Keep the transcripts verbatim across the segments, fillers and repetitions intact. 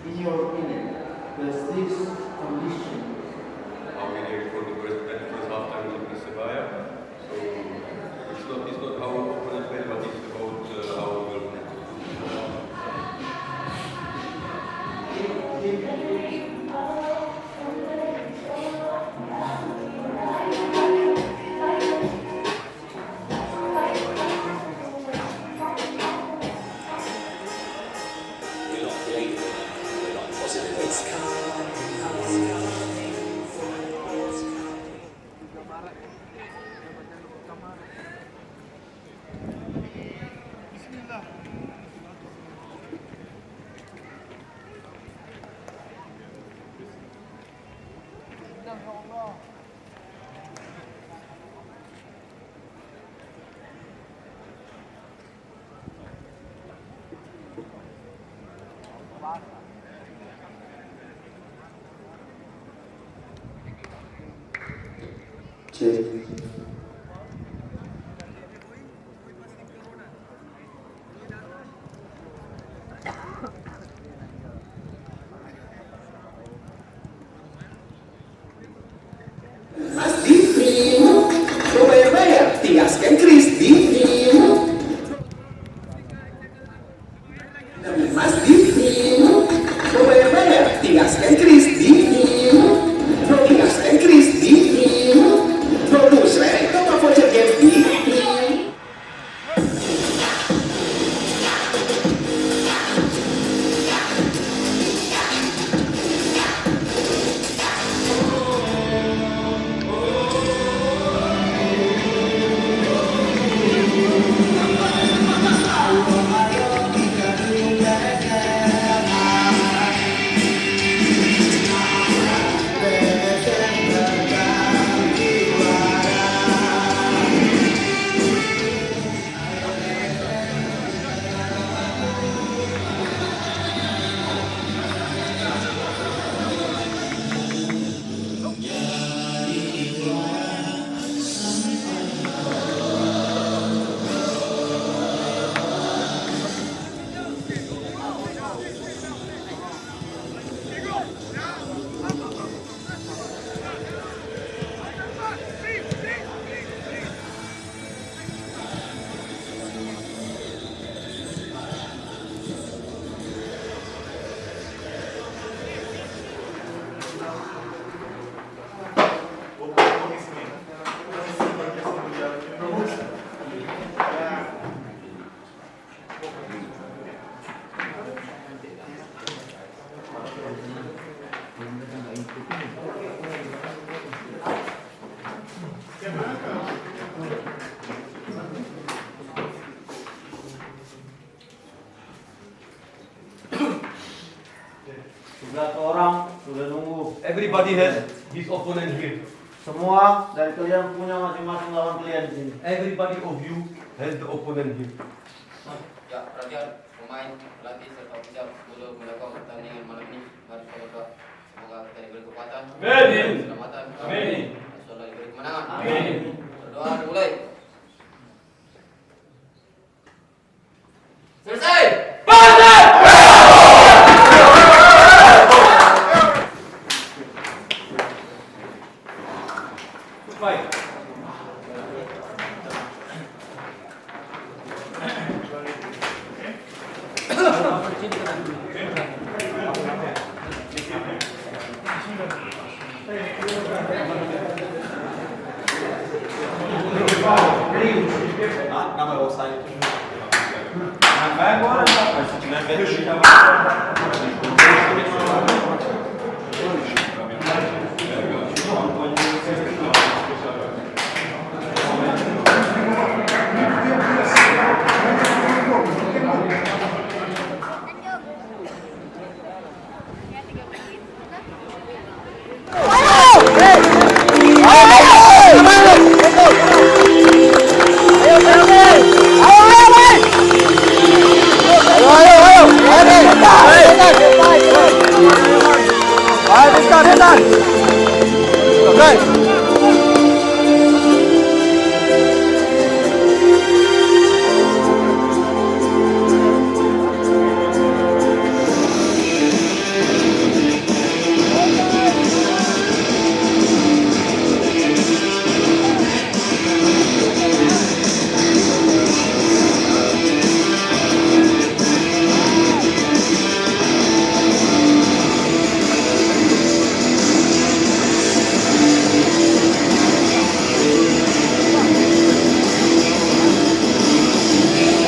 In your opinion, does this condition How we did for the first, at the first half time with Persebaya. So it's not, it's not how opponent play, but it's about, uh, how we will play. Cek. Mas dirimu, kau bayar-bayar, tiaskan kris dirimu. Mas dirimu, kau bayar-bayar, tiaskan kris dirimu. Tiaskan kris dirimu. Produser, kau mau voucher game dirimu. Sebelas orang sudah nunggu. Everybody has his opponent here. Semua dari kalian punya masing-masing lawan kalian di sini. Everybody of you has the opponent here. Ya, perhatian pemain, pelatih, serta ofisial seluruh mendukung pertandingan malam ini. Mari kita berdoa. Semoga kita diberi kekuatan, Amin. Keselamatan, Amin. Dan semoga diberi kemenangan. Amin. Berdoa dimulai. Selesai. Bantai! Baik.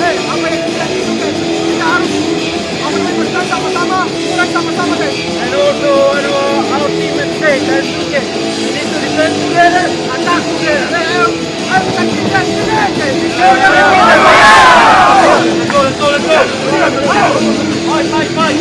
Eh, apa yang kita rindukan? Kita harus, apa namanya, berjuang sama-sama, orang sama-sama, guys. And also, you know, our team is safe and okay. We need to defend together, attack together. Eh, ayo, ayo kita defend together. Let's go, let's go, let's go. Fight, fight, fight.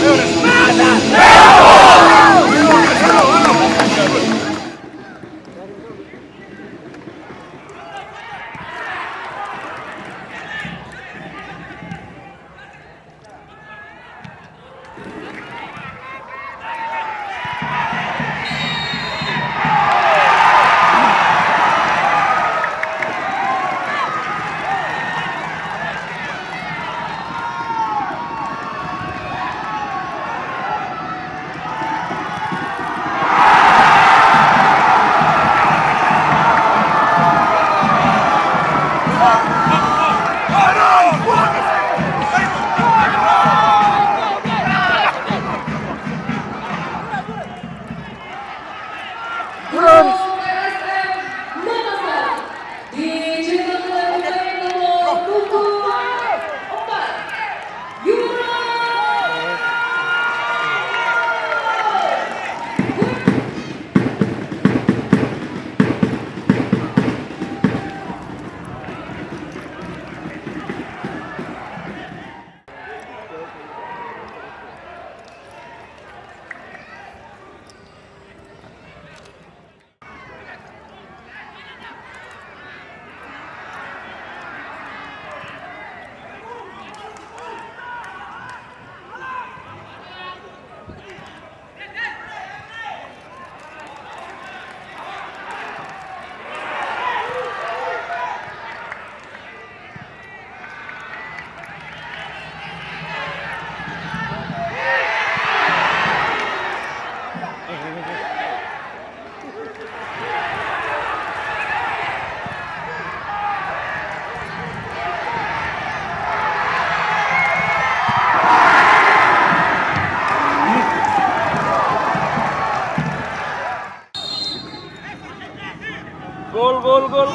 Gol, gol, gol.